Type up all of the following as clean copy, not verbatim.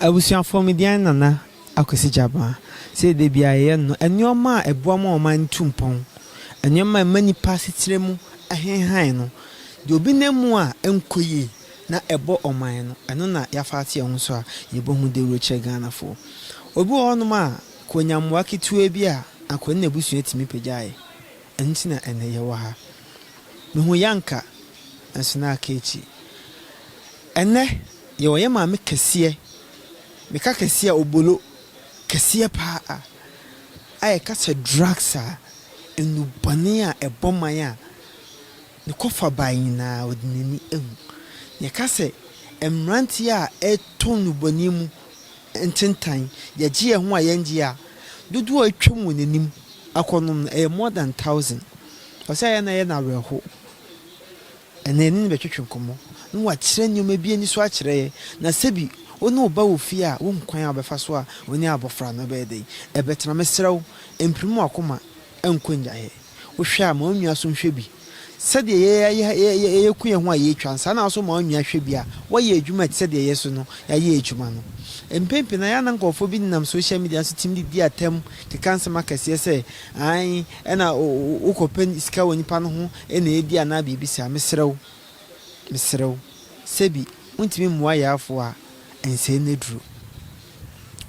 Abusuafoɔ me din Nana Akwasi Gyabaa. Sɛ da biara yɛyɛ no, nneɛma a ɛboa ma ɔman tu mpɔn, nneɛma a ɛma nnipa asetena mu henhan no, deɛ obi nam mu a ɛnkɔ yie na ɛbɔ ɔman no, ɛno na yɛafa ate yɛn ho so a yɛbɔ ho dawuro kyerɛ Ghanafoɔ. Obi wɔ hɔnom a, kɔ ɔnya mmoa ketewa bi a, anka ɔne n'abusua tumi pagyaeɛ. Ɛno nti na ɛnnɛ yɛwɔ ha. Mehu Yanka nso na aka akyi. Ɛnnɛ yɛwɔ yɛn maame kɛseɛ, meka kɛseɛ a obolo kɛseɛ paa a yɛka sɛ drugs a, nnubɔne a ɛbɔ man a ne kɔfabae nyinaa ɔde n'ani ahu. Yɛka sɛ mmeranteɛ a ɛretɔ nnubɔne mu ntentan, yɛgye yɛn ho a yɛngye a, dodoɔ a atwam wɔ n'anim akɔnom no, ɛyɛ more than 1000. Ɔsɛ ɛyɛ na ɛyɛ no awerɛho. Ɛnnɛ yɛne no bɛtwetwe nkɔmmɔ na wakyerɛ nneɛma bi ani so akyerɛ yɛn. Na sɛbi wo ne wo ba wɔ fie a, wohu kwan a wobɛfa so a wo ne abɔfra no bɛyɛ dɛn? Ɛbɛtena. Mesrɛ wo, mpirim w'akoma nkɔ nnyaeɛ. Wohwɛ a, ma wo nua nso nhwɛ bi. Sɛdeɛ yɛku yɛn ho a yɛretwa no, saa na wo nso ma wo nua hwɛ bi a woayɛ adwuma te sɛ deɛ yɛn nso no yɛayɛ adwuma no. Mpɛn pii no, ɛyɛ a na nkurɔfoɔ bi nenam social media so tumi de di atɛm, keka nsɛm akɛseɛ sɛ, ae, ɛna wokɔpɛ sika wɔ nipa no ho na ɛdi anaa biribi saa. Mesrɛ wo, mesrɛ wo, sɛbi wontumi mmoa yarefoɔ a, nsɛe n'aduro.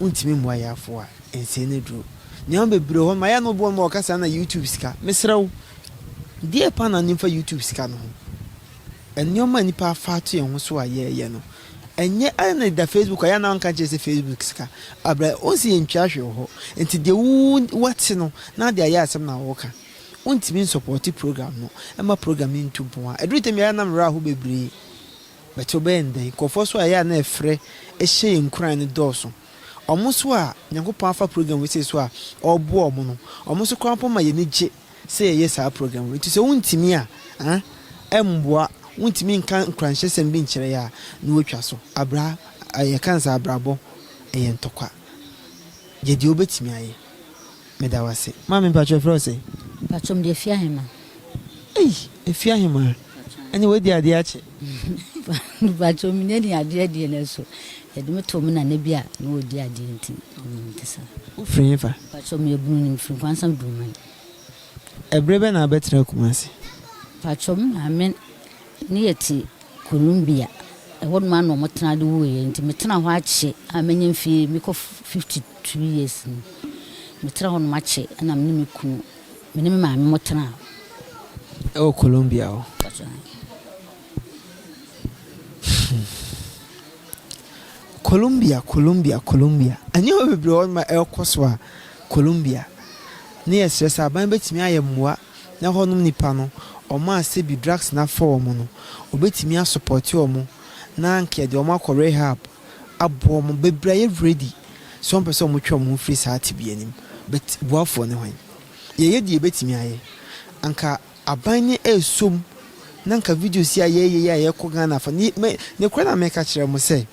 Wontumi mmoa yarefoɔ a, nsɛe n'aduro. Nneɛma bebree wɔ hɔ nom, ayɛ a na obi wɔ hɔ nom a ɔka saa na YouTube sika. Mesrɛ wo, deɛ paa na wonim fa YouTube sika no ho? Nneɛma a nnipa afa ato yɛn ho so a yɛreyɛ no, ɛnyɛ adɛn na ɛda Facebook a, ɛyɛ a na wonka nkyerɛ sɛ Facebook sika. Abrɛ, wonsi yɛntua hwee wɔ hɔ. Nti deɛ wo woate no na ade ayɛ asɛm na woka. Wontumi nsɔpɔte program no mma program no ntu mpɔn a, ɛduru tɛm bi a ɛyɛ a na me werɛ aho bebree. But wobɛyɛ no dɛn? Nkurɔfoɔ nso a ɛyɛ a na ɛfrɛ hyɛ yɛn nkuran no dɔɔso. Wɔn nso a Nyankopɔn afa program wei sei so a ɔreboa wɔn no, wɔn nso koraa mpo ma yɛn ani gye sɛ yɛyɛ saa program wei. Nti sɛ wontumi a, ah, ɛmmoa, wontumi nka nkuranhyɛsɛm bi nkyerɛ yɛn a, na woatwa so. Abra, yɛka no sɛ abrabɔ, ɛyɛ ntɔkwa. Yɛ deɛ wobɛtumi ayɛ. Meda wo ase. Maame mpakyɛ yɛfrɛ wo sɛn? Mpakyɛ mede Afie Ahemaa. Ei Afie Ahemaa ɛneɛ wadi adeɛ akyɛ. Mpakyɛ mennya ni adeɛ deɛ nanso yɛde me too me nana bi a na ɔdi adeɛ nti nti saa. Wo firi hefa? Mpakyɛ meyɛ Bruni mefiri Nkwansam Duruman. Ɛberɛ bɛn na wobɛtena Kumasi? Mpakyɛ me maame ne yɛte Columbia, ɛhɔ nom ara na wɔtena de woo yɛn nti metena hɔ akyɛ a manya mfie mekɔ 52 years ni. Metena hɔ nom akyɛ ɛna me ne me kunu, me ne me maame mo tenaa hɔ. Ɛwɔ Columbia hɔ? Columbia, Columbia, Columbia. Nneɛma bebree wɔ hɔ nom a ɛrekɔ so a Columbia. Ne yɛsrɛ sɛ aban bɛtumi ayɛ mmoa na hɔnom nnipa no wɔn a sɛbi drugs no afa wɔn no wɔbɛtumi asupɔte wɔn na anka yɛde wɔn akɔ rehab aboa wɔn bebree ayɛ ready sɛ wɔn pɛ sɛ wɔn twe wɔn ho firi saa tebea no mu but boafoɔ ne hwan? Yɛyɛ deɛ yɛbɛtumi ayɛ anka aban no ɛresɔ mu na anka videos yi a yɛyɛ yi a yɛkɔ Ghana fa ne me ne korɛ na meka kyerɛ mo sɛ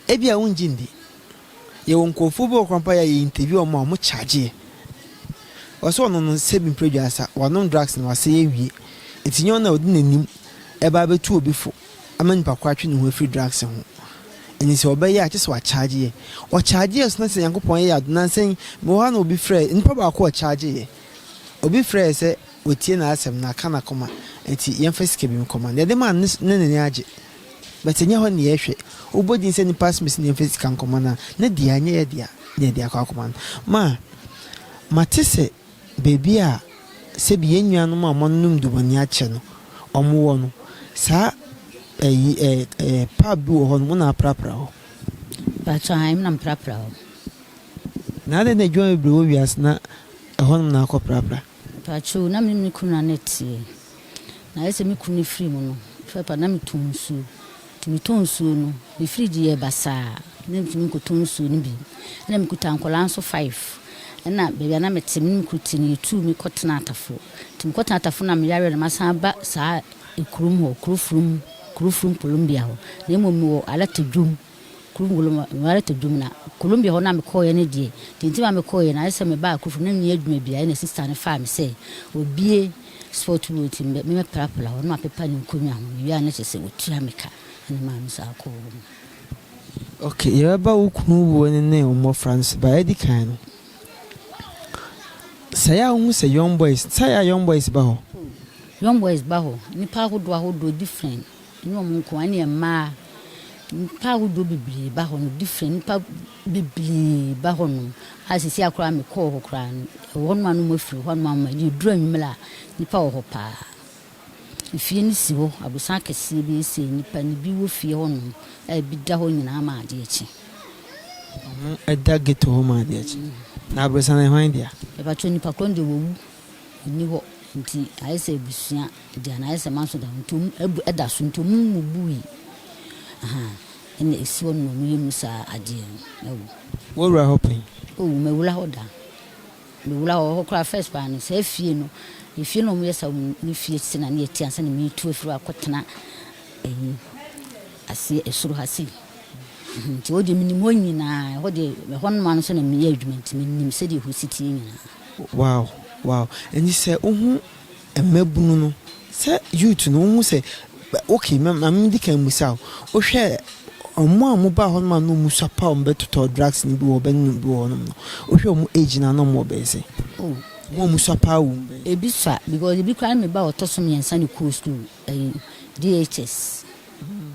ebi a wongye ndi. Yɛwɔ nkurɔfoɔ bi wɔ hɔ koraa mpo a yɛ interview wɔn a wɔn charge yɛ. Ɔsɛ ɔno no sɛbi mpere dwansa wanom drugs na wasɛe awie. Nti nyɛ ɔno na ɔde n'anim ɛba abɛtu obi fo ama nipa koro atwe ne ho afiri drugs ho. Ɛnti sɛ ɔbɛyɛ a kyesɛ wa charge yɛ. Ɔcharge yɛ so na sɛ Nyankopɔn yɛ yɛ adom. Nansa yi mewɔ hɔ a na obi frɛ nipa baako ɔcharge yɛ. Obi frɛɛ sɛ watie n'asɛm na aka n'akoma nti yɛmfa sika bi nkɔma no. Yɛde maa no na n'ani agye. But ɛnyɛ hɔ na yɛhwɛ. Wobɔ din sɛ nipa asomasi na yɛmfa sika nkɔma no a, ne dea ɛnyɛ yɛ dea na yɛde akɔ akɔma no. Ma mate sɛ baabi a sɛbi yɛn nuanom a wɔanom nnubɔne akyɛ no wɔwɔ no, saa ɛyi ɛɛ ɛɛ pub bi wɔ hɔ nom, wo na aprapra hɔ? Mpakyɛw, ae, me na meprapra hɔ. Na adɛn na adwuma bebree wɔ wiase na ɛhɔnom na akɔprapra? Mpakyɛw, na me ne me kunu na na ɛteɛ. Na ayɛ sɛ me kunu no firi mu no, fɛ pa na metɔn nsuo. Nti metɔn nsuo no, me fridge yɛɛ basaa, na mentumi nkɔtɔ nsuo no bi. Ɛna mekuta nkwadaa nso five. Ɛna baabi a na mete, me ne me kunu te no, yɛtuu me kɔtenaa Atafo. Nti mekɔtenaa Atafo na meyareɛ no, masan aba saa kurom hɔ, Kurofurom, Kurofurom Columbia hɔ. Na mmom mewɔ Alata dwom. Kurom Columbia, meware tɔ dwom na Columbia hɔ no a mekɔeɛ no deɛ, deɛ nti ma mekɔeɛ no ayɛ sɛ mebaa Kurofo na menni adwuma biara ɛna sista no faa me sɛ wɔbue sport wɔ nti memmɛprapra hɔ na mapepa ne nkonnwa ho, mewie a na kyerɛ sɛ wɔtua me ka ɛna maa me saa kɔɔ hɔ. Ok, yɛbɛba wo kunu wuo no ne wo mmɔfra no so, but adi kan no, sɛ yɛ a wohu sɛ young boys, sɛ yɛ a young boys ba hɔ? Young boys ba hɔ, nnipa ahodoɔ ahodoɔ different, ɛnyɛ wɔn nko ara, ɛne mmaa, nnipa ahodoɔ bebree ba hɔ no different, nnipa bebree ba hɔ nom, a seesei ara koraa mekɔɔ hɔ koraa no, ɛwɔ hɔ nom a na wɔafiri hɔ nom ama, ɛduru anwummerɛ a, nnipa wɔ hɔ paa. Efie no si hɔ, aborosan akɛseɛ bi sei, nnipa no bi wɔ fie hɔ nom a ebi da hɔ nyinaa ma adeɛ kye. Ɔmo da ghetto hɔ ma adeɛ kye. Na aborosan no hwan dea? Mepakyɛw nipa korɔ no deɛ wawu, ɔnni hɔ nti ayɛ sɛ abusua dea no ayɛ sɛ manso da hɔ nti ɔmo abu ɛda so nti ɔmo mmubui ahaa ɛna esi hɔ nom na ɔmo yɛ mu saa adeɛ no ɛwɔ. Wowura hɔ pɛn? Oh mewura hɔ da. Me wura wɔ hɔ koraa first paa no saa fie no efie no a wɔyɛ saa wɔ mu ne fie se na ne yɛte ansa na meretu afiri hɔ akɔtena ɛyi aseɛ ɛsoro ha sei nti hɔ deɛ menim hɔ nyinaa ɛhɔ deɛ ɛhɔ nom ano nso na meyɛ adwuma nti menim sɛdeɛ ɛhɔ si teɛ nyinaa. Wow wow ɛnti sɛ wohu mmabunu no sɛ youth no wohu sɛ okay ma ma medi kan mmisa wo wohwɛ ɔmo a ɔmo baa hɔ nom a na ɔmo sua pa a ɔmo bɛtotɔ drugs no bi wɔ bɛnom bi wɔ hɔ nom no wohwɛ ɔmo age no a na ɔmo wɔ bɛyɛ sɛn Oh. ɔmo a ɔmo sua paa wɔ mu bɛyɛ. Ebi sua because ebi koraa ne me ba a ɔtɔ so mmiɛnsa na ɛkɔɔ school ɛyi DHS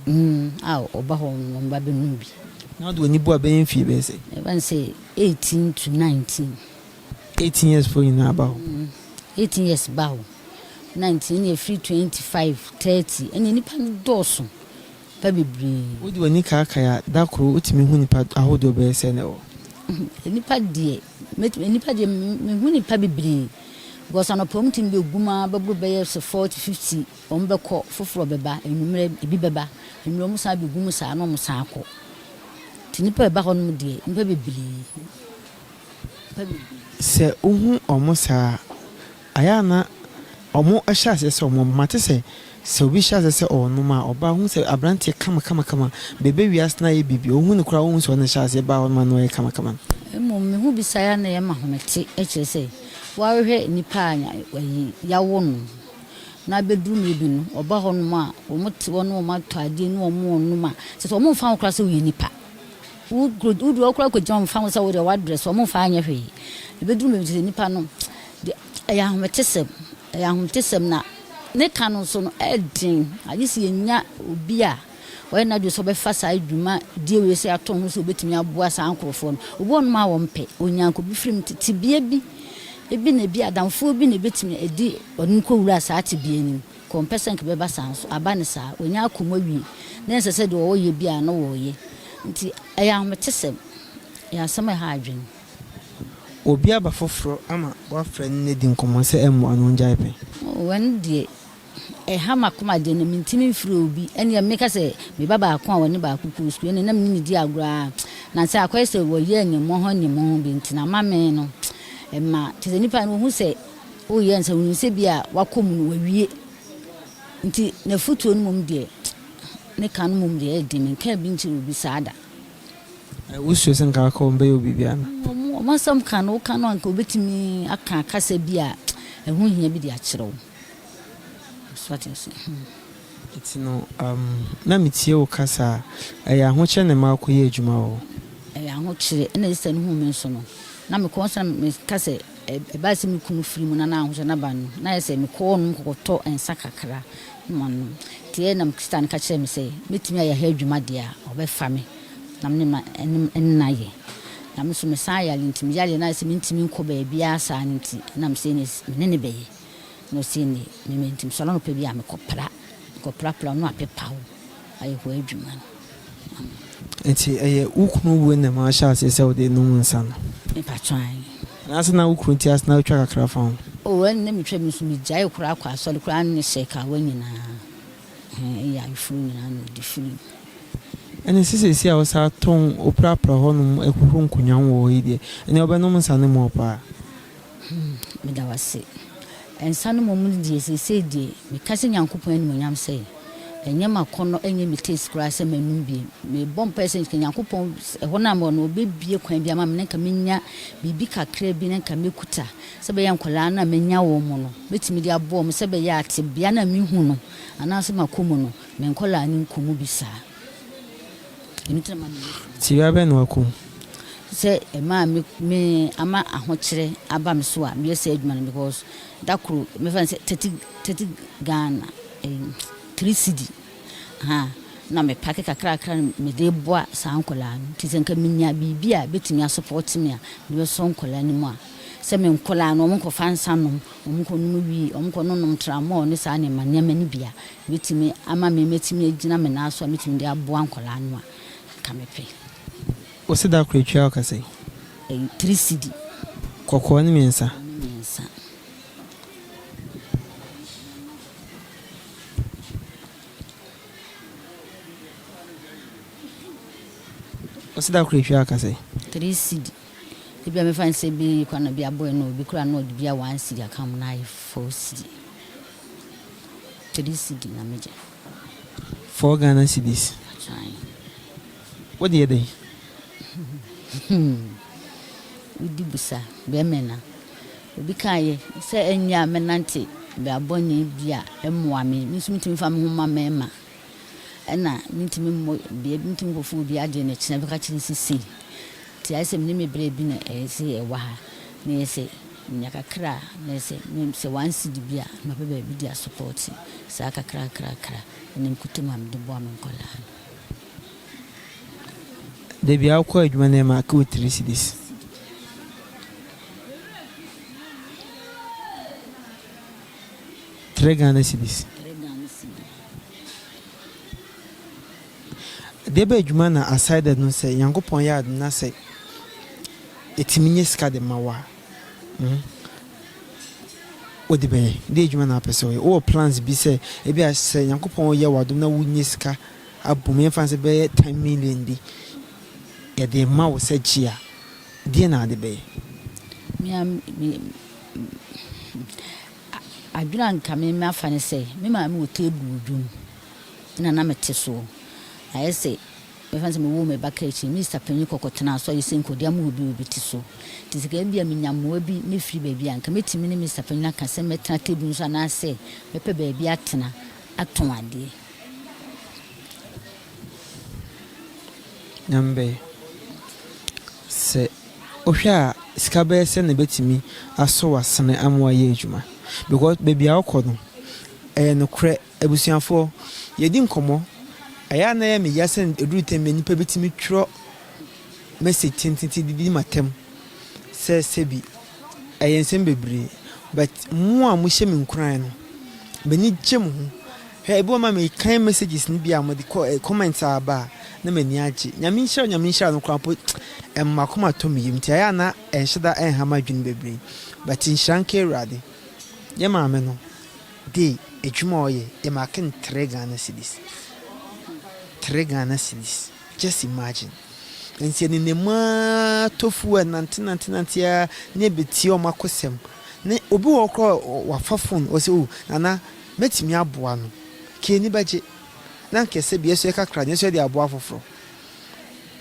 mm a ɔba hɔ no ɔmo ba bɛnom bi. Na wode w'ani bu a bɛyɛ mfie bɛyɛ sɛn? Ɛba no sɛ 18 to 19. 18 years foɔ nyinaa ba hɔ. 18 years ba hɔ 19 ɛna ɛfiri 25 30 ɛna nnipa no dɔɔso nnipa bebree. Wode w'ani kaakae a da koro wotumi hu nnipa ahodoɔ bɛyɛ sɛn na ɛwɔ hɔ? Nnipa deɛ mɛtumi nnipa deɛ mehu nnipa bebree because anɔpa wɔn tumi bɛgu mu ara bɛboro bɛyɛ sɛ 40 50 wɔn bɛkɔ foforɔ bɛba anwummerɛ ebi bɛba anwummerɛ wɔn san bɛgu mu saa na wɔn san akɔ nti nnipa ɛba hɔ nom deɛ nnipa bebree. Sɛ wohu wɔn saa a, ayɛ a na wɔhyɛ aseɛ sɛ wɔnom. Mate sɛ, sɛ obi hyɛ aseɛ sɛ ɔrenom a, ɔbaa wohu sɛ aberanteɛ kamakamakama bɛba wiase no ayɛ biribi. Wohu no koraa a, wonhu sɛ ɔno na ɛhyɛ aseɛ baa hɔ nom a na ɔyɛ kamakama no. Mmom me ho bisa ya na ɛyɛ me ahomete, kyerɛ sɛ, woahwɛ nnipa a ayi yawo no na abɛduru mmerɛ bi no, wɔba hɔ nom a, wɔte hɔ na wɔatɔ adeɛ na wɔrenom a, kyerɛ sɛ wɔmfa wo koraa sɛ woyɛ nipa. Wo kuro wo deɛ ɔkora kɔgyina wɔn fa ho sɛ wo deɛ wadrɛs wɔn mfa anyɛ hwee ebeduru baabi sɛ nipa no deɛ ɛyɛ ahometesɛm ɛyɛ ahometesɛm na ne ka no nso no ɛden agye sɛ yɛnya obi a ɔyɛ n'adwene sɛ ɔbɛfa saa adwuma die wei sɛ ato ho sɛ obetumi aboa saa nkorɔfoɔ no obi wɔ nom a wɔn pɛ onya nka obi firi mu tebea bi ebi na ebi adamfoɔ bi na ebetumi edi ɔno nkɔwura saa tebea no mu. Nka ɔmpɛ sɛ nka ɛbɛba saa nso aba no saa. Wanya akɔ mu awie na ɛnsɛ sɛ deɛ ɔreyɛ biara no ɔreyɛ. Nti ɛyɛ ahometesɛm. Ɛyɛ asɛm a ɛha adwene. Obi aba foforɔ ama woafrɛ no ne adi nkɔmmɔ sɛ ɛmmoa no ɔngyae pɛ? Oh, ɛno deɛ ɛha m'akoma deɛ na mentumi mfrɛ obi. Ɛnneɛ meka sɛ me ba baako a ɔne baako kɔɔ sukuu ɛnneɛ na me ne no di agorɔ ara. Na sɛ akɔyɛ sɛ wɔyɛ animmɔho animmɔho bi nti na ama me no ɛma kyerɛ sɛ nipa no ɔhu sɛ Woyɛ nsa wonim sɛ bi a wakɔ mu no wawie nti n'afutuo no mmom deɛ ne ka no mmom deɛ ɛyɛ den menkaa bi nkyerɛ obi saa da. Wosuro sɛ nka waka wɔn bɛyɛ wo biribi ana? Wɔn asɛm ka no woka no a nka obetumi aka kasa bi a ɛho hia bi de akyerɛ wo. So ate ase? Nti no na metie wo kasa a, ɛyɛ ahokyerɛ na ɛma wokɔyɛ adwuma wɔ hɔ? Ɛyɛ ahokyerɛ. Ɛna Esther no huu me nso no, na mekɔ nso na meka sɛ ɛbae sɛ me kunu firi mu na na ahokyerɛ no aba no, na ayɛ sɛ mekɔ hɔnom kɔkɔtɔ nsa kakra na manom. Nti ɛyɛ na sista no ka kyerɛɛ me sɛ mɛtumi ayɛ ha adwuma deɛ a, ɔbɛfa me na me ne no ayɛ. Na me nso mesan yare nti, meyareɛ no ayɛ sɛ mentumi nkɔ baabiara saa no nti, na mesɛ me ne no bɛyɛ. Na ɔsee me, me me nti mesɔre anɔpa bi a mekɔpra, mekɔprapra na wapepa hɔ ayɛ hɔ adwuma no ama me. Nti ɛyɛ wo kunu wuo na ɛma wohyɛɛ aseɛ sɛ wode nom nsa no? Mepakyɛ ae. Anaasɛ na wo kunu te ase na wotwa kakra fa ho? Oh ɛnne na metwa bi nso megyaee koraa kɔ asɔre koraa ne hyɛ kawa nyinaa ɛhɛn ɛyɛ ayeforo nyinaa na ɔde firi mu. Ɛne sɛ seesei a wosan tɔn woprapra hɔnom hohoro nkonnwa ho wɔ hɔ yi deɛ ɛnneɛ wobɛnom nsa no more paa. Hmm, meda wo ase. Nsa no mmom no deɛ, seesei deɛ, meka hyɛ Nyankopɔn animuonyam sɛ, ɛnyɛ m'akɔnnɔ, ɛnyɛ me taste koraa sɛ mɛnom bi. Mebɔ mpaeɛ sɛ nka Nyankopɔn, ɛhɔ no a mewɔ no, ɔbɛbue kwan bi ama me na nka mɛnya biribi kakra bi na nka mɛkuta, sɛ ɛbɛyɛ a nkwadaa no a manya wɔn no, mɛtumi de aboa wɔn, sɛ ɛbɛyɛ a tebea no a mehu no, anaasɛ makɔ mu no, me nkwadaa no nkɔ mu bi saa. Ɛno nti na ma meyɛ saa. Tewia bɛn na wakɔ mu? Sɛ ɛmaa me me ama ahokyerɛ aba me so a meyɛ saa adwuma no because da koro mɛfa no sɛ 30 30 Ghana eh, 3 cedi ha na me pake kakrakra no mede boa saa nkwadaa no nti sɛ nka menya biribi a bɛtumi asopɔte me a mede bɛsɔ nkwadaa no mu a sɛ me nkwadaa no wɔn nkɔfa nsa nom wɔn nkɔnom wii wɔn nkɔnonom tramɔɔ ne saa nneɛma nneɛma no bi a bɛtumi ama me mɛtumi agyina me nan so a mɛtumi de aboa nkwadaa no a nka mepɛ. Wo se da koro etua wo ka sɛn? Ɛyɛ 3 cedi. Kɔkɔɔ ne mmiɛnsa. Kɔkɔɔ ne mmiɛnsa. Wo se da koro etua wo ka sɛn? 3 cedi. Ebi a mefa no sɛ bi kora na bi abɔɛ no obi kora na ɔde bi a 1 cedi aka ho na ayɛ 4 cedi. 3 cedi na megye. 4 Ghana cedis. Atwan. Wo deɛ dɛn? Wodi busa bɛmɛ na obi kaeɛ sɛ ɛnyɛ a mɛnante bra bɔne bi a ɛmmoa me. Me nso mentumi mfa me ho mma mmarima. Ɛna mentumi mmɔ bea bi, mentumi nkɔfa obi adeɛ na ɛkyena bɛka kyerɛ no sɛ sei. Nti ayɛ sɛ me ne me bra bi na ɛyɛ sɛ yɛwɔ ha na ɛyɛ sɛ menya kakra a na ɛyɛ sɛ me sɛ one cedi bi a na mapɛ baabi de asopɔɔte saa kakrakrakra ɛna nkuto mu a mede boa me nkwadaa no. Da biara wokɔ adwuma na ɛma aka wo 3 cedis. 3 Ghana cedis. 3 Ghana cedi. Deɛ bɛ adwuma na aside no sɛ Nyankopɔn yɛ adom na sɛ ɛtumi nyɛ sika de ma wo a, wode bɛyɛ. Deɛ adwuma na apɛ sɛ woyɛ. Wowɔ plans bi sɛ ebi a sɛ Nyankopɔn yɛ w'adom na wonyɛ sika abom yɛmfa no sɛ bɛyɛ 10 million bi yɛde ma wo sɛ gye a, deɛ na ade bɛyɛ? Me a me adwene a nka me mafa ne sɛ me maame wɔ table wɔ dwom na na mete soɔ. Ayɛ sɛ mɛfa sɛ mewoo me ba ka akyi, minista panyin kɔkɔtena so ayɛ sɛ nkɔdi ama obi obi te so. Nti sɛ ka bi a menya mmoa bi mefiri baabi a nka mɛtumi ne minista panyin aka sɛ mɛtena table no so anaasɛ mɛpɛ baabi atena atɔn adeɛ. Nyame bɛyɛ. Sɛ wohwɛ a sika bɛyɛ sɛ na ɛbɛtumi asɔ w'asene ama woayɛ adwuma. Because baabi a wokɔ no, ɛyɛ nokorɛ. Abusuafoɔ, yɛdi nkɔmmɔ. Ɛyɛ a na ɛyɛ me ya sɛ ɛduru tɛm bi a nnipa bi tumi twerɛ message tententen de di m'atɛm sɛ sɛbi ɛyɛ nsɛm bebree. But mo a mohyɛ me nkuran no, m'ani gye mo ho. Hwɛ, ebi wɔ ma mekan messages no bi a mode kɔ comments a aba a na m'ani agye. Nyame nhyira wo, Nyame nhyira no koraa mpo ɛma m'akoma tɔ me yam. Nti ɛyɛ a na ɛnhyɛ da ɛnha m'adwene bebree. But nhyira nka Awurade. Yɛ maame no de adwuma a ɔyɛ, yɛ maake no 3 Ghana cedis. 3 Ghana cedis. Just imagine. Nti ɛnenam mu ara tɔ fuel nante nante nante ara na ɛbɛtie ɔmo akosɛm. Ne obi wɔ hɔ koraa wafa phone ɔsɛ oh nana mɛtumi aboa no. Ka ani bɛgye. Na nka sɛ bi ɛso yɛ kakra na ɛso yɛ de aboa foforɔ.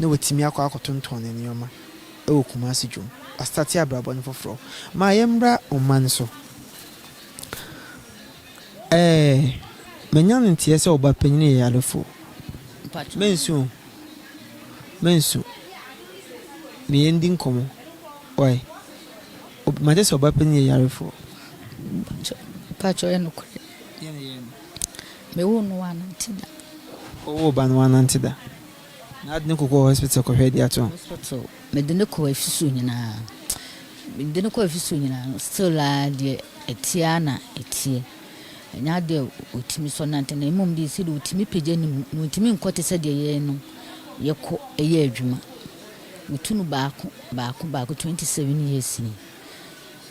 Na watumi akɔ akɔtontɔn ne nneɛma ɛwɔ Kumasi dwom. Wastate abrabɔ no foforɔ. Ma yɛmmra ɔman so. Manya no nteɛ sɛ ɔba panyin yɛ yarefoɔ. Mensu o. Mensu. Me yɛn di nkɔmmɔ. Why? Mate sɛ ɔba panyin yɛ yarefoɔ. Mpakyɛ ɛyɛ nokorɛ. Mewoo no wanante da. Ɔwoo ba no wanante da. Na ade ne kɔkɔ hospital kɔhwɛ de ato. Hospital mede ne kɔ afiso nyinaa. Mede ne kɔ afiso nyinaa still a deɛ ɛteɛ na ɛteɛ. Ɛnyɛ adeɛ a ɔtumi sɔ nante na mmom deɛ sɛ deɛ ɔtumi pagya ne mu na ɔntumi nkɔ te sɛ deɛ yɛn no yɛkɔ ɛyɛ adwuma. Wɔtu no baako baako baako 27 years ni.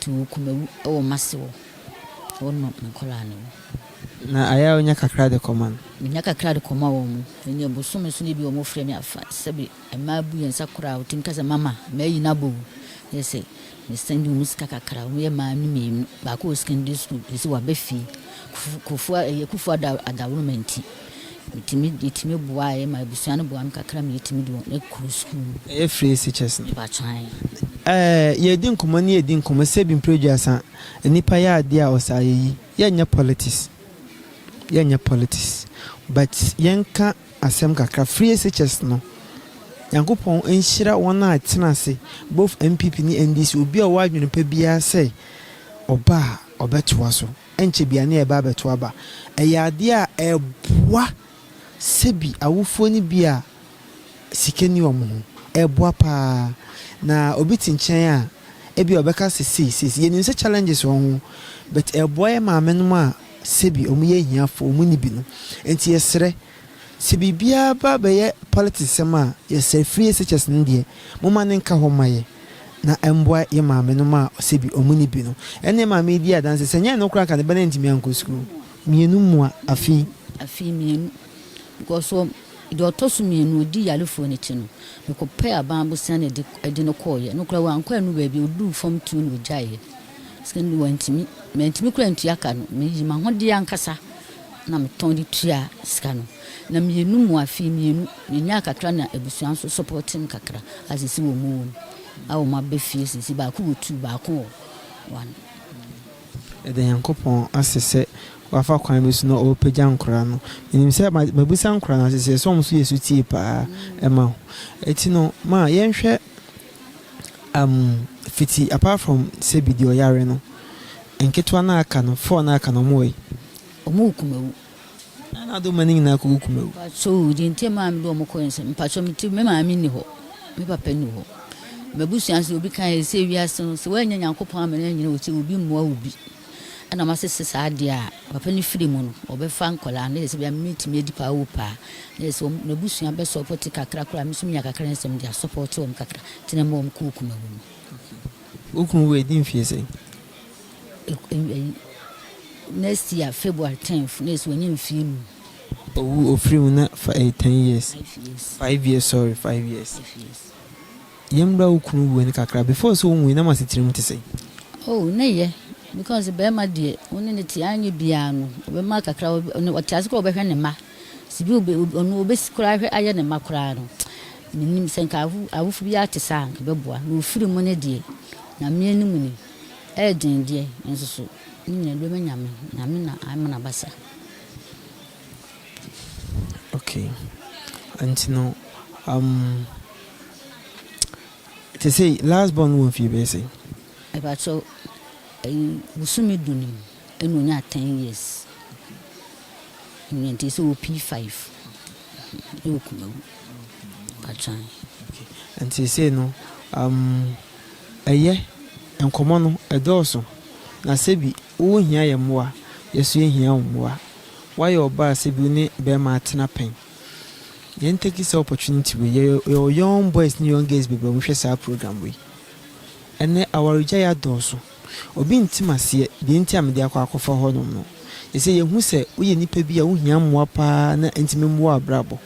Nti wɔ Kumawu ɛwɔ Mase hɔ. Hɔ na me nkɔlaa no wɔ. Na ayɛ a wonya kakra de kɔma no? Menya kakra de kɔma wɔn mo. Ɛnyɛ bosome so na ebi wɔn frɛ me afa sɛbi mmaa bu yɛn nsa koraa wɔtumi ka sɛ mama mɛyi n'abɔ o. Yɛ sɛ me send wɔn sika kakra. Wɔn yɛ mmaa no mmienu. Baako wɔ secondary school yɛsɛ waba fie. Kufu ɛyɛ kufu ada adaworoma nti. Metumi yɛtumi boa yɛ ma abusua no boa me kakra ma yɛtumi de wɔn kɔ school. Ɛyɛ free SHS no. Mpatwan. Yɛdi nkɔmmɔ ne yɛdi nkɔmmɔ sɛ bi mprɛduasa nnipa yɛ adeɛ a ɔsa yɛyi. Yɛnyɛ politics. Yɛnyɛ politics. But yɛnka asɛm kakra. Free SHS no. Nyankopɔn nhyira wɔn a tena ase, both NPP ne NDC, obi a ɔwɔ adwene pa biara sɛ ɔba a ɔbɛtoa so. Ɛnkyɛ bia ne ɛba abɛto aba. Ɛyɛ adeɛ a ɛboa sɛbi awofoɔ no bi a sika ni wɔn ho. Ɛboa paa. Na obi te nkyɛn a ebi a ɔbɛka sɛ sei sei sei. Yɛnim sɛ challenges wɔ ho, but ɛboa yɛ maame nom a sɛbi wɔn yɛ ahiafoɔ, wɔn ni bi no. Nti yɛsrɛ sɛ biribiara ba bɛyɛ politics sɛm a, yɛsrɛ free SHS no deɛ, momma ne nka hɔ ma yɛ na ɛmboa yɛ maame nom a sɛbi wɔn ni bi no. Ɛne maame yi di adanse sɛ nyɛ no koraa ka ne ba no ntumi ankɔ sukuu. Mmienu mua afi. Afei mmienu, because deɛ ɔtɔ so mmienu odi yarefoɔ n'akyi no, mekɔpɛ aban abosea na ɛde no kɔɔyɛ no koraa, wankɔ anu baabi. Oduu form two na ogyaeɛ. Sika no wantumi, mantumi koraa ntua ka no. Meyi m'ahodeɛ ankasa na metɔn de tua sika no. Na mmienu mu afei mmienu menyaa kakra na abusua nso support m kakra a sisi wɔ mu wɔ mu a wɔn aba fie. Sisi baako wɔ two, baako wɔ one. Ɛda Nyankopɔn ase sɛ wafa kwan bi so na ɔrepagya nkora no. Menim sɛ mabusa nkora no ase sɛ ɔmo nso yɛ so tie paa ɛma wo. Ɛti no ma yɛnhwɛ fiti apart from sɛbi deɛ ɔyare no, nketewa no aka no, four no aka no, ɔmo wɔ yi? Ɔmo wɔ Kumawu. Na ade ma no nyinaa kɔgu Kumawu? Mpakyɛw, deɛ nti maa mede ɔmo kɔɛ nsɛ, mpakyɛw, mete me maame nni hɔ, me papa nni hɔ, mabusua nso obi kan yɛ sɛ wiase no sɛ woanya Nyankopɔn ama no anyina wɔ sɛ obi mmoa wo bi. Ɛna masese saa adeɛ a papa no firi mu no, ɔbɛfa nkɔlaa no yɛ sɛ bia metumi adi paa wo paa na yɛ sɛ n'abusua bɛ support kakra koraa, me nso menya kakra ne sɛ mede a support wɔm kakra nti na ma wɔm kɔɔ Kumawu no. Wo kunu wɔ ɛdi mfie sɛn? Next year February 10th na yɛ sɛ wɔnyɛ mfie 5. Owu ofiri mu na fa 10 years? 5 years. 5 years, sorry, 5 years. 5 years. Yɛmmra wo kunu wuo no kakra. Before sɛ wɔnwui na ma setire mu te sɛ? Oh, ne yɛ because bɛrima deɛ, wo ne ne te anyɛ biara no, ɔbɛma kakra. Ɔno ɔte ase koraa, ɔbɛhwɛ ne mma sibi ɔno ɔbɛsi koraa hwɛ ayɛ ne mma koraa no. Menim sɛ nka awofo bi ate saa nka bɛboa na ofiri mu ne deɛ, Nyame anim ni, ɛyɛ den deɛ, nso so ne nyina bɛma Nyame. Nyame na ama basa. Okay, nti no te sɛ last born wɔ mfie bɛyɛ sɛ? Ɛbakyɛw, ɛyi bosome 10 nim ɛna onya 10 years nti sɛ wɔ P5 ɛwɔ Kumawu patwan. Nti sei no ɛyɛ nkɔmmɔ no ɛdɔɔso na sɛbi wowɔ hia yɛ mmoa, yɛso yɛhia wo mmoa. Woayɛ ɔbaa sɛbi wo ne bɛrima atena pɛn. Yɛn take sɛ opportunity wei, yɛwɔ young boys ne young girls bebree a wɔhwɛ saa program wei. Ɛnɛ awaregya yɛ adɔɔso, obi ntim aseɛ deɛ nti a mede akɔ akɔfa hɔnom no. Ɛsɛ yɛhu sɛ woyɛ nipa bi a wohia mmoa paa na ntumi mmoa abrabɔ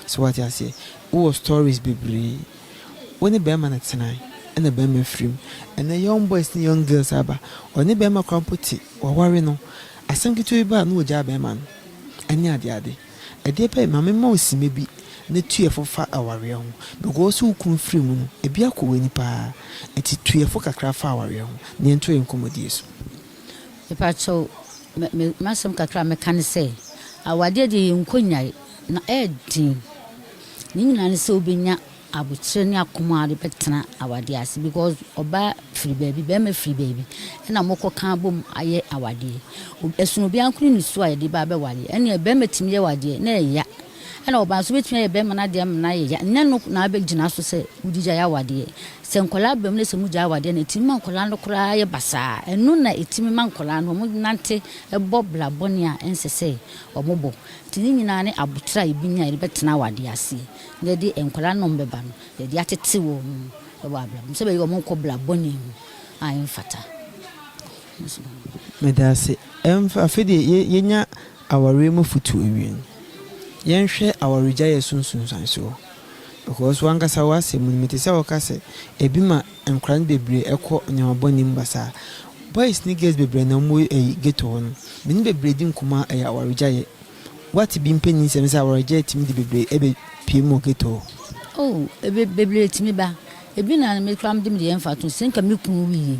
so, wate aseɛ? Wowɔ stories bebree. Wo ne bɛrima no tenae ɛna bɛrima firim. Ɛnɛ young boys ne young girls aba, ɔne bɛrima koraa mpo te waware no, asɛm ketewa bi ba a na wɔgyaa bɛrima no ɛne adeade. Ɛdeɛ bɛyɛ maame ma wo sima bi na tu yɛfo fa awareɛ ho, because wo kunu firi mu no, ebi akɔ w'ani paa. Nti tu yɛfo kakra fa awareɛ ho na yɛnto yɛn nkɔmmɔdie so. Mepakyɛw, m'asɛm kakra a mɛka ne sɛ awadeɛ deɛ, yɛnkɔ nyae na ɛɛden. Ne nyinaa ne sɛ wobɛnya abokyerɛ ne akoma a wode bɛtena awadeɛ ase, because ɔbaa firi baabi, bɛrima firi baabi, ɛna mokɔka bom ayɛ awadeɛ. Ɛsono obiara nko ne ne su a yɛde ba bɛwadeɛ. Ɛneɛ bɛrima tumi yɛ wadeɛ na ɛya, ɛna ɔbaa nso bɛtumi ayɛ bɛrima no adeɛ ama no ayɛ ya. Nnɛ no na abɛgyina so sɛ wode gyae awadeɛ. Sɛ nkɔlaa bam no sɛ mogya awadeɛ no, ɛtumi ma nkɔlaa no koraa yɛ basaa. Ɛno na ɛtumi ma nkɔlaa no ɔmo nante ɛbɔ bra bɔne a ɛnsɛ sɛ ɔmo bɔ. Nti ne nyinaa ne abotrɛ a yɛbɛnya a yɛde bɛtena awadeɛ aseɛ na yɛde nkɔlaa no bɛba no, yɛde atete wɔ mu ɛwɔ abrabɔ mu sɛ bɛyɛ ɔmo nkɔ bra bɔne mu a ɛmfata. Meda ase. Ɛmfa afei deɛ yɛnya awareɛ mu foto awie no, yɛnhwɛ awaregya yɛ so nsunsuansoɔ, because wankasa w'asɛm mu no, mete sɛ wɔka sɛ ebi ma nkora no bebree ɛkɔ nneɛma bɔne mu basaa. Boys ne girls bebree na wɔwɔ ɛyi ghetto hɔ no, mene bebree di nkɔmmɔ a ɛyɛ awaregya yɛ. Wate bi mpanyin sɛm sɛ awaregya tumi de bebree ɛbɛpie mu wɔ ghetto hɔ? Oh, ebe bebree tumi ba. Ebi na me kora mede yɛn fa to sɛ nka me kunu wuyi,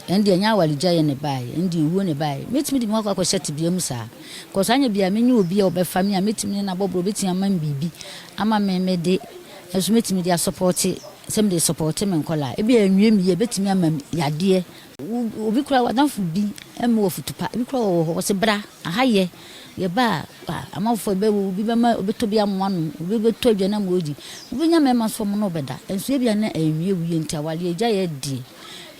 ɛn deɛ ɛnyɛ awaregya yɛ ne baeɛ, ɛn deɛ owuo ne baeɛ. Mɛtumi de me ho akɔ akɔhyɛ tebea mu saa kɔsɔ anyɛ bia menye obi a ɔbɛfa me a mɛtumi ne n'abɔborɔ, ɔbɛtumi ama me biribi ama me mede. Nso mɛtumi de asɔpɔte sɛ mede sɔpɔte me nkɔlaa. Ebi a ɛnwie me yie, ɛbɛtumi ama me yadeɛ. Obi koraa w'adamfo bi mma wo afutu pa. Ebi koraa wɔwɔ hɔ, wɔse bra, aha yɛ. Yɛba a, amanfoɔ bɛ, obi bɛma, obɛtɔ bi ama woanom, obi bɛtɔ aduane ama woadi. Wobɛnya mmarima nso wɔn ne wo bɛda. Nso ebia na ɛnwie wo yie nti awareɛ gyaeɛ deɛ,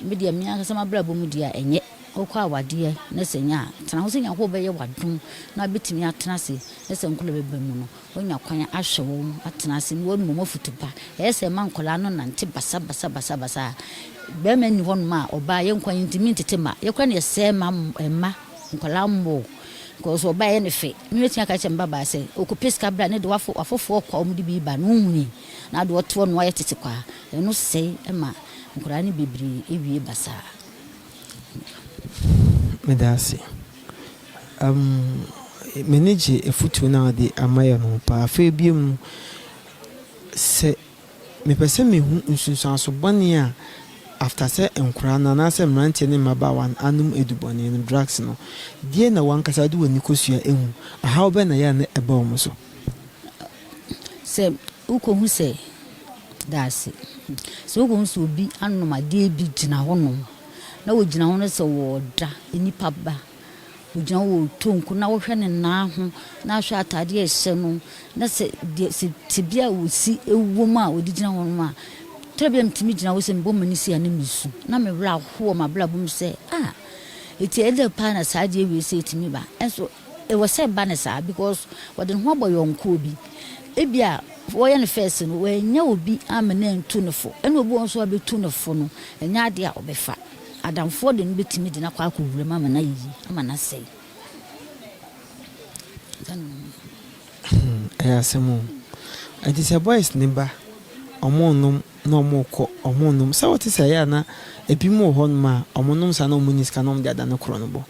me deɛ me ankasa m'abrabɔ mu deɛ a, ɛnyɛ. Wokɔ awadeɛ na sɛ ɛnyɛ a, tena hɔ sɛ Nyankopɔn bɛyɛ wo adom na wobɛtumi atena ase na sɛ nkwadaa bɛba mu no, Woanya kwan ahwɛ wɔn, atena ase, na woanom wɔn afotu pa. Ɛyɛ sɛ mma nkwadaa no nnante basabasabasabasa a barima nni hɔnom a, ɔbaa, yɛn nkwa yɛntumi ntete mma. Yɛn koraa na yɛsɛe mma, mma, nkwadaa mmɔ. Because ɔbaa ɛyɛ no fɛ. Me mɛtumi aka akyerɛ me babaa sɛ, ɔkɔpɛ sika bra ne de wafo, afoforɔ kɔ a wɔde bi ba no, wonhunii. Na ade ɔte hɔ no wayɛ tete kwaa. Ɛno sɛe ma nkwadaa no bebree wie basaa. Meda ase. Um, m'ani gye afotuo no a wode ama yɛn no ho paa. Afei bio no, sɛ mepɛ sɛ mehu nsunsuanso bɔne a after sɛ nkoraa no anaasɛ mmeranteɛ ne mmabaawa no anom adubɔne no, drugs no, deɛ na w'ankasa wode w'ani kɔsua ehu? Ahaw bɛn na ɛyɛ a na ɛba wɔn so? Sɛ wokɔhu sɛ, daase, sɛ wokɔhu sɛ obi anom adeɛ bi gyina hɔnom, na ɔgyina hɔ no sɛ ɔreda, nnipa ba, ɔgyina hɔ ɔretɔ nku na wohwɛ ne nan ho na ahwɛ ataadeɛ a ɛhyɛ no na sɛ deɛ sɛ tebea a ɔsi wɔ mu a ɔde gyina hɔ no a, tɔ bi a metumi gyina hɔ sɛ mebɔ m'ani sei a na mesu na me werɛ aho wɔ m'abrabɔ mu sɛ ah, ɛti ɛdɛ paa na saa adeɛ wei sɛ ɛtumi ba. Ɛnso Ɛwɔ sɛ ɛba no saa because ɔde ne ho abɔ yɔnkoɔ bi. Ebia wɔyɛ no first no wannya obi amma no antu no fo. Ɛna obi wɔ hɔ nso a bɛtu no fo no, ɛnyɛ adeɛ a ɔbɛfa. Adamfoɔ de no bɛtumi de no akɔ akɔ wuram ama no ayɛ yie, ama no asɛe. Saa na mehu no. Hmm, ɛyɛ asɛm o. Ɛnti sɛ boys ne ba, ɔmo nom na ɔmo kɔ, ɔmo nom. Sɛ wote sɛ ɛyɛ a na ebinom wɔ hɔnom a ɔmo nom saa na ɔmo nni sika na ɔmo de adane korɔ no bɔ.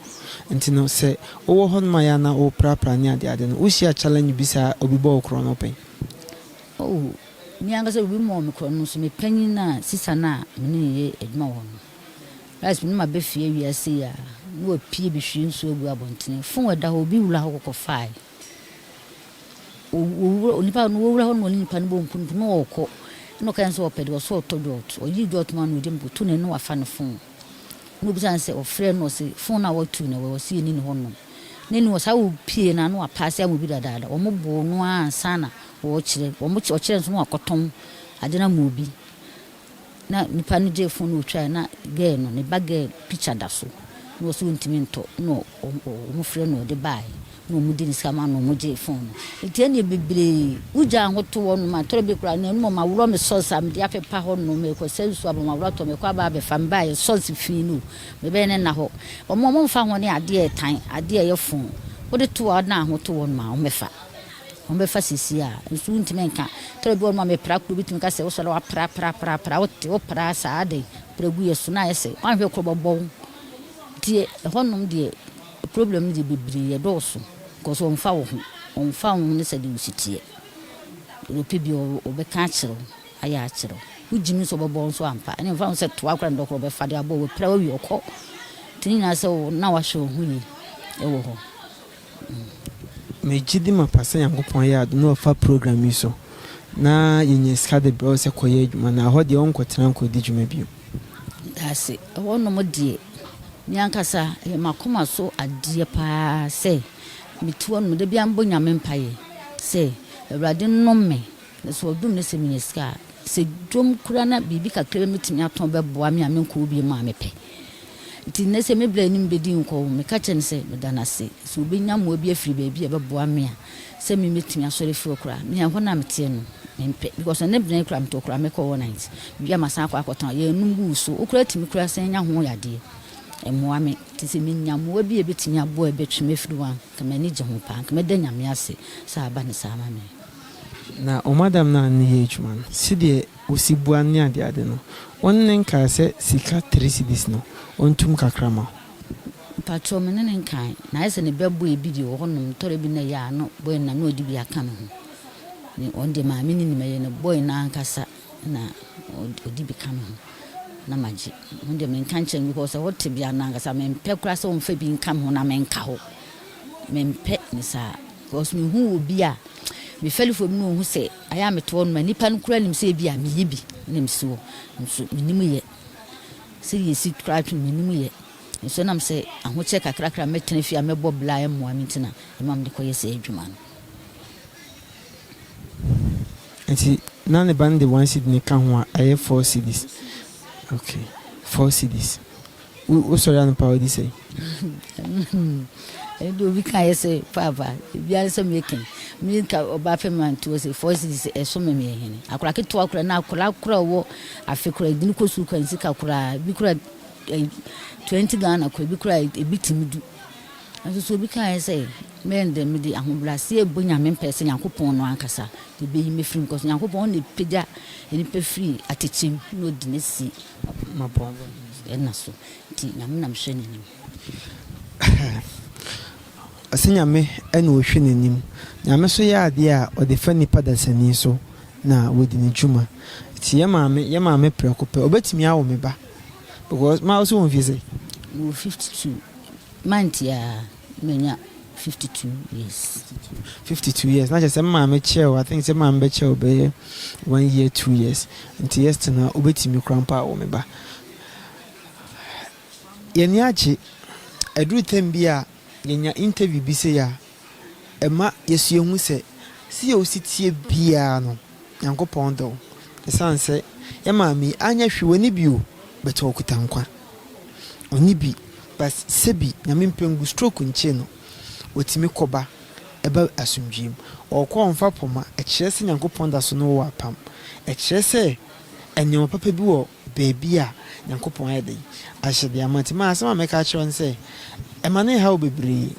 Nti no sɛ wowɔ hɔnom a ɛyɛ a na woprapra ne ade ade no, wohyia challenge bi saa obi bɔ wo korɔ no pɛn? Oh, me ankasa obi mmɔɔ me korɔ no nso, me panyin no a, sista no a me ne no yɛ adwuma wɔ hɔ no, last me ne maba fie awia sei a, na wapue behwie nsuo agu abɔntene. Phone ɛda hɔ, obi wura hɔ kɔkɔfae. Owura onipa no owura hɔ na ɔne nipa no bɔ mpunpu na ɔrekɔ na ɔka sɛ ɔpɛ deɛ ɔsɛ ɔtɔ dɔɔt ɔyi dɔɔt ma no ɔgye mpo to n'ani na wafa ne fon na obisa no sɛ ɔfrɛ no ɔse fon no a watu no ɛwɔ ɔse ɛni ne hɔ nom na ɛni hɔ saa ɔpie no a na wapaase ama obi dadaada wɔn boo no ara ansa na ɔrekyerɛ wɔn ɔkyerɛ nso na wakɔtɔn ade no ama obi. Na nipa no gyee phone no otwae na girl no ne ba girl picture da so na ɔse ontumi ntɔ na ɔmo frɛ no ɔde bae na ɔmo de ne sika ma no ɔmo gyee phone no nti ɛneɛ bebree wo gyaa ho to hɔ nom a tɔrɔ bi koraa na ɛnom maworɔ me socks a mede apepa hɔ nom mekɔ sɛ nsuo aba maworɔ atɔ mekɔ aba abɛfa me baeɛ socks fi no mebɛyɛ ne nna hɔ ɔmo ɔmo mfa ho ne adeɛ ɛtan adeɛ ɛyɛ phone wode to hɔ na ho to hɔ nom a ɔmo bɛfa. Wɔbɛfa seesei a, nso wontumi nka. Tɔrɔ bi wɔ hɔ nom a mepra koro bi tumi ka sɛ wosɔre a wapra pra pra pra wote wopra saa de pra gu yɛ so na ayɛ sɛ woanhwɛ koro bɛbɔ wo. Nti ɛhɔ nom deɛ problem no deɛ bebree ɛdɔɔso because wɔmfa wo ho wɔmfa wo ho ne sɛdeɛ wosi teɛ. Deɛ ɔpɛ biara ɔbɛka akyerɛ wo ayɛ akyerɛ wo. Wogyimi nso ɔbɛbɔ wo nso ampa ɛne mfa ho sɛ toa koraa na dɔkoro ɔbɛfa de abɔ wo wapira wo awie ɔkɔ. Nti ne nyinaa sɛ wo na wahwɛ wo ho yie ɛwɔ hɔ. Megye di mapa sɛ Nyankopɔn yɛ adom na ɔfa program yi so na yɛnya sika de brɛ wo sɛ kɔyɛ adwuma na ɛhɔ deɛ wonkɔtena nkɔdi dwuma bio. Medase. Ɛhɔ nom deɛ, me ankasa ɛyɛ m'akoma so adeɛ paa sɛ mete hɔ nom da biara mebɔ Nyame mpaeɛ sɛ Awurade nnom me na sɛ ɔdom me sɛ menya sika a, sɛ dwom koraa na biribi kakra bi mɛtumi atɔn bɛboa me a menkɔ hɔ bio a mepɛ. Nti nnɛ sɛ me bra anim bɛdi nkɔm, meka kyerɛ no sɛ meda no ase. Sɛ ɔbɛnya mmoa bi afiri baabi a ɛbɛboa me a, sɛ me mɛtumi asɔre afiri hɔ koraa. Me a ɛhɔ no a meteɛ no, mempɛ. Because ɛnnɛ berɛ yi koraa metɔ koraa mɛkɔ all night. Mewie a masan akɔ akɔtɔn. Yɛnnom gu wo so. Wo koraa tumi koraa san nya ho yadeɛ. Ɛmmoa me. Nti sɛ menya mmoa bi a ɛbɛtumi aboa a ɛbɛtwe me afiri hɔ a, nka m'ani gye ho paa. Nka mɛda Nyame ase sɛ aba no saa ama me. Na wo madam no a ne yɛ adwuma no, sedeɛ wosi bua no ne adeade no, wo ne no nkaa sɛ sika three cedis no, ɔntum kakra ma wo? Mpakyɛw me ne no nkae, na ayɛ sɛ ne bɛ boy bi deɛ wɔ hɔ nom, tɔrɔ bi na ɛyɛ a no boy no na na ɔde bi aka me ho, ne ɔno deɛ maame no nim ɛyɛ ne boy no ankasa na ɔde bi ka me ho na magye, ɔno deɛ menka nkyerɛ no because ɛhɔ tebea no ankasa mempɛ koraa sɛ ɔmfa bi nka me ho na menka hɔ, mempɛ ne saa. Because me hu obi a, Me fɛlifoɔ bi na ɔhu sɛ ayɛ a mete hɔ nom a nnipa no koraa nim sɛ ebi a meyɛ bi na mesi hɔ nso mennim yɛ. Sɛdeɛ yɛsi koraa twe no mennim yɛ. Nso ɛnam sɛ ahokyerɛ kakrakra a mɛtena fie a mɛbɔ bla a ɛmmoa me nti na ɛma mede kɔyɛ saa adwuma no. Nti na ne ba no de one cedi no ka ho a ɛyɛ four cedis. Okay, four cedis. Wo wosɔre anɔpa a wodi sɛn? Ɛno deɛ obi ka yɛ sɛ paapa ebiara sɛ meka yi me ka ɔbaa pɛ ma nti wɔ sɛ four cedis ɛso me meyɛ hene akora ketewa kora na akora kora ɔwɔ afe kora ɛdi no kɔ sukuu kora nsika koraa bi kora 20 Ghana kora bi kora ebi tumi du Nanso sɛ obi kaeɛ sɛ, Mɛyɛ no dɛn? Mede ahobrɛaseɛ rebɔ Nyame mpaeɛ sɛ Nyankopɔn no ankasa de bɛyi me afiri mu, because Nyankopɔn na ɛpagya nnipa firi atɛkyɛ mu na ɔde no asi ɛna so, nti Nyame na mehwɛ n'anim. Ɔse Nyame na ɔhwɛ n'anim. Nyame nso yɛ adeɛ a ɔde fa nnipa dasani so na wadi ne dwuma. Nti yɛ maame, yɛ maame prɛko pɛ, ɔbɛtumi awo me ba because maa wo so wɔ mfie sɛn? Mewɔ 52. Month yi ara manya 52 years. 52 years na kyerɛ sɛ me maame kyɛɛ wo I think sɛ me maame bɛkyɛ wo bɛyɛ one year two years nti yes na wobɛtumi koraa mpo awo me ba. Yɛn ani agye ɛduru tɛm bi a yɛnya interview bi sei a ɛma yɛso yɛhu sɛ sɛ osi teɛ biara no Nyankopɔn dɔ wo ɛsiane sɛ yɛn maame yi anyɛ hwee ɔnni bi o but ɔkuta nkwa ɔnni bi but sɛbi Nyame mpɛ ngu stroke nkyee no ɔtumi kɔ ba ɛba asomdwie mu ɔɔkɔ ɔmfa poma ɛkyerɛ sɛ Nyankopɔn da so ne wo wɔ apam ɛkyerɛ sɛ nneɛma papa bi wɔ baabi a Nyankopɔn ayɛ dɛn ahyɛ de ama nti maa asɛm a mɛka akyerɛ wo ne sɛ ɛma ne nhaw bebree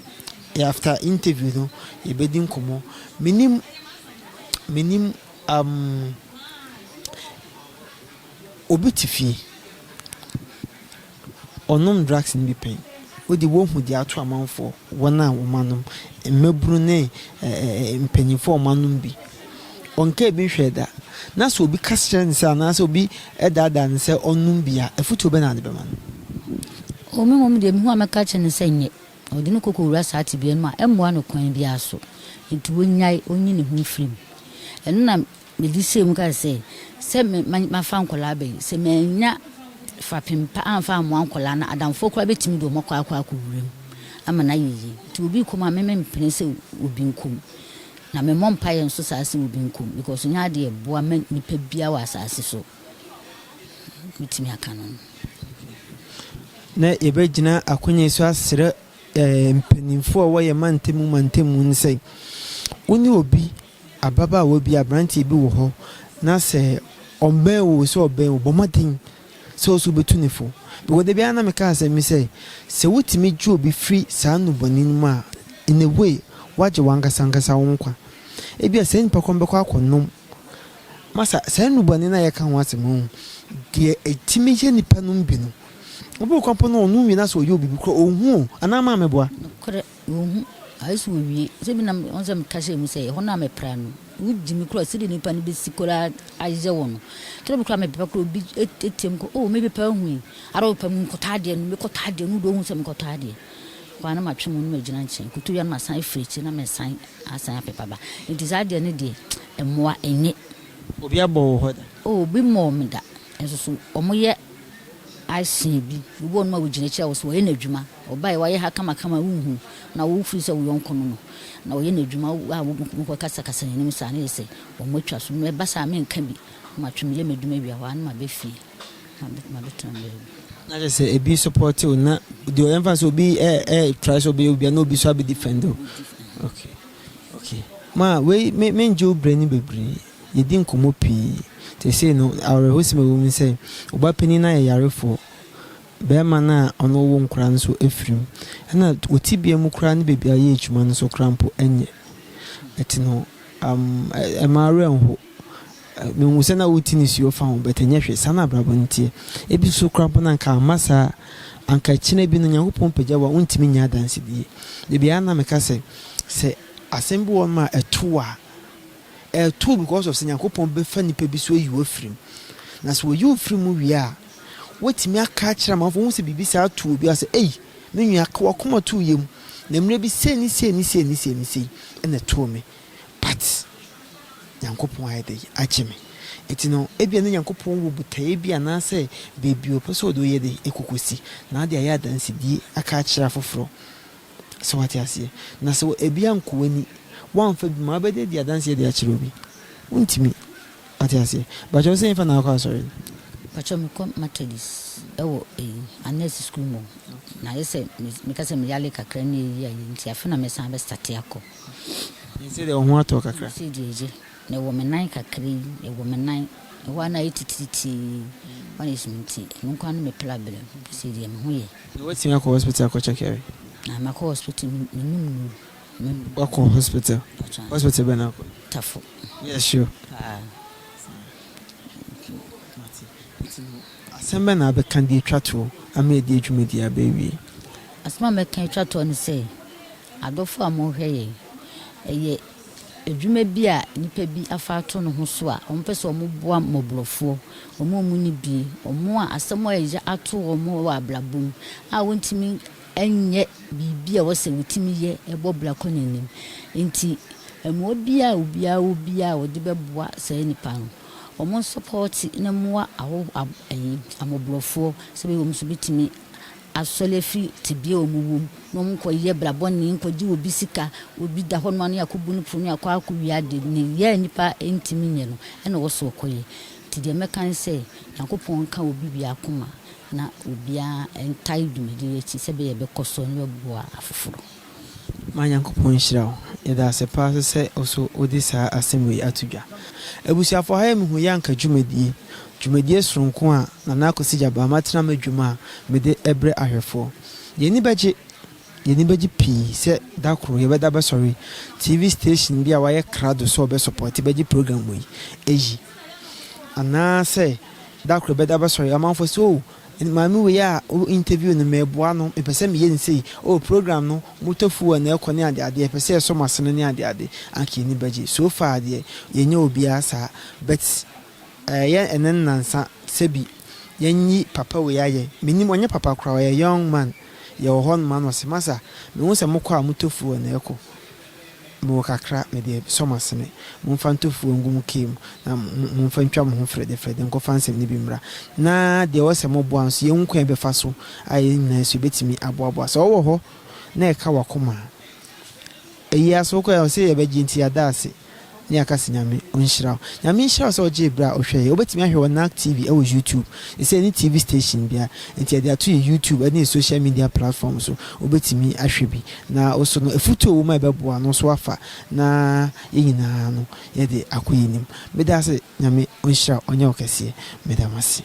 after interview no yɛbɛdi nkɔmmɔ menim menim um, obi te fie ɔnom drugs no bi pɛn wode wohu deɛ ato amanfoɔ wɔn a wɔn anom mmabunu ne mpanyinfoɔ a wɔn anom bi ɔnka ebi nhwɛ da na sɛ obi ka kyerɛ no sɛ anaasɛ obi daadaa no sɛ ɔnom bi a afutuo bɛ na ade bɛma no. O me mmom deɛ mehu a mɛka kyerɛ no sɛ nyɛ. Na ɔde no kɔkɔwura saa tebea no mu a, ɛmmoa no kwan biara so. Enti onnyae, onnyi ne ho mfiri mu. Ɛno na mede hyɛɛ mu kae sɛ, sɛ me mafa nkwadaa aba yi, sɛ mannya fapem pa amfa ammoa nkwadaa no a, adamfoɔ koraa bɛtumi de wɔn akɔ akɔ akɔwura mu ama no ayɛ yie. Nti obi rekɔ mu a, me mempene sɛ obi nkɔ mu. Na memmɔ mpaeɛ nso saa sɛ obi nkɔ mu because ɛnyɛ adeɛ a ɛboa ma nipa biara wɔ asase so. Mɛtumi aka no no. Na yɛbɛgyina akonnwa yi so asrɛ mpanimfoɔ a wɔwɔ yɛn mantam mantam mu no sɛ, wo ne obi, ababaawa bi, aberanteɛ bi wɔ hɔ na sɛ ɔbɛn wo sɛ ɔbɛn wo, bɔ mmɔden sɛ wo nso wobɛtu ne fo. Because da biara na meka asɛm bi sɛ, sɛ wotumi gye obi firi saa nnubɔne no mu a, in a way, woagye w'ankasa ankasa wo nkwa. Ebia saa nipa korɔ no bɛkɔ akɔnom Masa, saa nnubɔne no a yɛka ho asɛm no, deɛ ɛtumi yɛ nipa nom bi no, obi wɔ kwan po no ɔnom wie na sɛ ɔyɛ obi bi koraa ɔnhu o, anaa maa meboa? Nokorɛ, ɔnhu, ayɛ sɛ ɔwie, sɛ bi na ɔn sɛ meka hyɛɛ mu sɛ ɛhɔ no a mepra no, wogye me koraa sɛdeɛ nipa no bɛsi koraa ayɛ wɔ no, tɔrɔ bi koraa mepepa koraa obi team kɔ, oh mepepa ahu yi, ara ɔpepa mu mekɔtɔ adeɛ no, mekɔtɔ adeɛ no, wode ɔhu sɛ mekɔtɔ adeɛ. Kɔ a na matwe mu na magyina nkyɛn, kɔtɔ wie a na masan afiri akyire na mesan asan apepa ba. Nti saa adeɛ no deɛ, mmoa ɛnyɛ. Obi abɔ wo hɔ da? Oh, obi mmɔɔ me da. Nso so wɔyɛ ahyɛn bi. Obi wɔ hɔnom a ɔgyina akyire a ɔsɛ ɔyɛ n'adwuma. Ɔbaeɛ wayɛ ha kamakama wonhu. Na wo firi sɛ wo yɔnko no no, na ɔyɛ n'adwuma a mokɔkasakasa n'anim saa no yɛ sɛ wɔatwa so. Ɛba saa a menka bi. Na matwe meyɛ m'adwuma wie a, hɔ ara na maba fie. Mabɛtena baabi. Na kyerɛ sɛ ebi support wo na deɛ ɔyɛ nfa sɛ obi ɛ ɛ try sɛ ɔbɛyɛ obi a na obi nso abɛ defend wo. Okay okay ma wei me me ngye wo brɛ ni bebree yɛdi nkɔmmɔ pii seesei no awerɛhosɛm a ɛwɔ mu sɛ ɔba panin no ayɛ yarefoɔ bɛrima no a ɔno wo nkora no nso afiri mu ɛna wo tebea mu koraa ne baabi a yɛ adwuma no nso koraa mpo ɛnyɛ ɛte no um, ɛma awerɛ nho Mehu sɛ na wote nisuo fa ho but ɛnyɛ hwee, saa na abrabɔ no teɛ. Ebi nso koraa mpo no anka amma saa a, anka kyena bi no Nyankopɔn pagya wo a wontumi nyɛ adansedie. Da biara na meka sɛ, sɛ asɛm bi wɔ hɔnom a ɛto wo a, ɛto wo because of sɛ Nyankopɔn bɛfa nipa bi so ayi wo afiri mu. Na sɛ wɔyi wo firi mu wie a, woatumi aka akyerɛ amanfoɔ, wohu sɛ biribi saa to obi a sɛ, ei, me nua, ka w'akoma to wo yam, na mmerɛ bi sei ne sei ne sei ne sei ne sei na ɛtoo me. But. Nyankopɔn ayɛ dɛn agye me. Enti no, ebia na Nyankopɔn wɔ botaeɛ bi anaasɛ baabi a ɔpɛ sɛ ɔde wo yɛ dɛn kɔkɔsi, na wode ayɛ adansedie aka akyerɛ afoforɔ. So wate aseɛ? Na sɛ ebi ankɔ w'ani, woamfa bi ma, wobɛde adi adanseɛ de akyerɛ obi? Wontumi. Wate aseɛ? Bakyɛ wo sɛ hefa na wokɔ asɔre no? Pakyɛ mekɔ Methodist ɛwɔ eyi Anɛs sukuu mu na ayɛ sɛ meka sɛ meyale kakra ne eyi ayɛ nti afe na mɛsan abɛ starte akɔ. Seesei deɛ wo ho atɔ wo kakra? Seesei deɛ egye na ɛwɔ me nan kakra yi ɛwɔ me nan ɛhɔ ara na ayɛ titiritii hɔ na esum nti ɛno nko ara ne me plabrɛm seesei deɛ me ho yɛ. Na woatumi akɔ hospital akɔ check yare? Na makɔ hospital menum nnuru. Wakɔ hospital? Hospital bɛn na akɔ? Tafo. Woyɛ sure? Paa. Mate. Nti no, asɛm bɛn na wobɛka de atwa toɔ ama yɛde adwumadie aba awie? Asɛm a mɛka atwa toɔ ne sɛ, adɔfo a mohwɛ yɛn, ɛyɛ adwuma bi a nnipa bi afa ato ne ho so a wɔpɛ sɛ wɔboa mmɔborɔfoɔ, wɔn a wɔnni bie, wɔn a asɛm a ɛya ato wɔn wɔ abrabɔ mu a wɔntumi nyɛ biribi a ɛwɔ sɛ wotumi yɛ bɔ bra kɔ n'anim. Nti mmoa biara a obiara wɔ biara a wɔde bɛboa saa nnipa no, wɔn nsɔpɔɔte na mmoa ahɔho ab ɛyi amɔborɔfoɔ sɛ ɛbɛyɛ wɔn nso bɛtumi asɔre afiri tebea a wɔn wɔ mu na wɔn nkɔyɛ bra bɔne, nkɔgye obi sika, obi da hɔ nom a na yɛakɔbu no pono, na yɛakɔ akɔwia ade, ne yɛ a nnipa ntumi nyɛ no ɛna ɛwɔ sɛ wɔkɔyɛ. Nti deɛ mɛka ne sɛ, Nyankopɔn nka obi biara akoma. Na obiara ntae dwumadi yi akyi sɛ ɛbɛyɛ a ɛbɛkɔ so na ɛbɛboa afoforo. Ma Nyankopɔn nhyira wo. Yɛda ase paa nso sɛ wo so wode saa asɛm wei ato dwa. Abusuafoɔ ha yɛ mehu yɛ anka dwumadie, dwumadie soronko a Nana Akwasi Gyabaa matena m'adwuma a mede brɛ ahwɛfoɔ. Yɛn ani bɛgye, yɛn ani bɛgye pii sɛ da koro yɛbɛda bɛsɔre TV station bi a wayɛ krado sɛ ɔbɛsɔpɔte bɛgye program wei ayi. Anaasɛ Da koro bɛda bɛsɔre amanfoɔ sɛ oh maame wei a wo interview no meboa no mepɛ sɛ meyɛ no sei oh program no motɔ fuel na ɛkɔ ne ade ade yɛpɛ sɛ yɛsɔ mo asene ne ade ade anka yɛn ani bɛgye so far deɛ yɛnyɛ obiara saa but ɛyɛ ɛnɛ nnansa sɛbi yɛnyi papa wei ayɛ menim ɔnyɛ papa koraa ɔyɛ young man yɛwɔ hɔ nom ana ɔse masa mehu sɛ mokɔ a motɔ fuel na ɛkɔ Mewɔ kakra, mede sɔ mo asene. Momfa ntɔ fuel ngu mo kaa mu, na momfa ntwa mo ho frɛdɛfrɛdɛ nkɔfa nsɛm no bi mmra. Na deɛ ɛwɔ sɛ moboa nso, yɛnhu kwan a yɛbɛfa so a yɛn nyinaa nso yɛbɛtumi aboaboa. Sɛ wowɔ hɔ na ɛka w'akoma a, ɛyi ara sɛ wokɔ a, ɔsɛ yɛbɛgye nti yɛada ase. Ne aka se Nyame ɔnhyira wo. Nyame nhyira wo sɛ wogyee berɛ a wohwɛ yɛ. Wobɛtumi ahwɛ wɔ Nag TV ɛwɔ YouTube. Sesei ɛne TV station biara nti yɛde ato yɛ YouTube ɛne yɛ social media platform so. Wobɛtumi ahwɛ bi. Na wo so no afutuo a ɛwɔ mu a ɛbɛboa no nso afa na yɛn nyinaa no yɛde akɔ yɛn anim. Meda ase Nyame ɔnhyira wo ɔnyɛ wo kɛseɛ. Meda mo ase.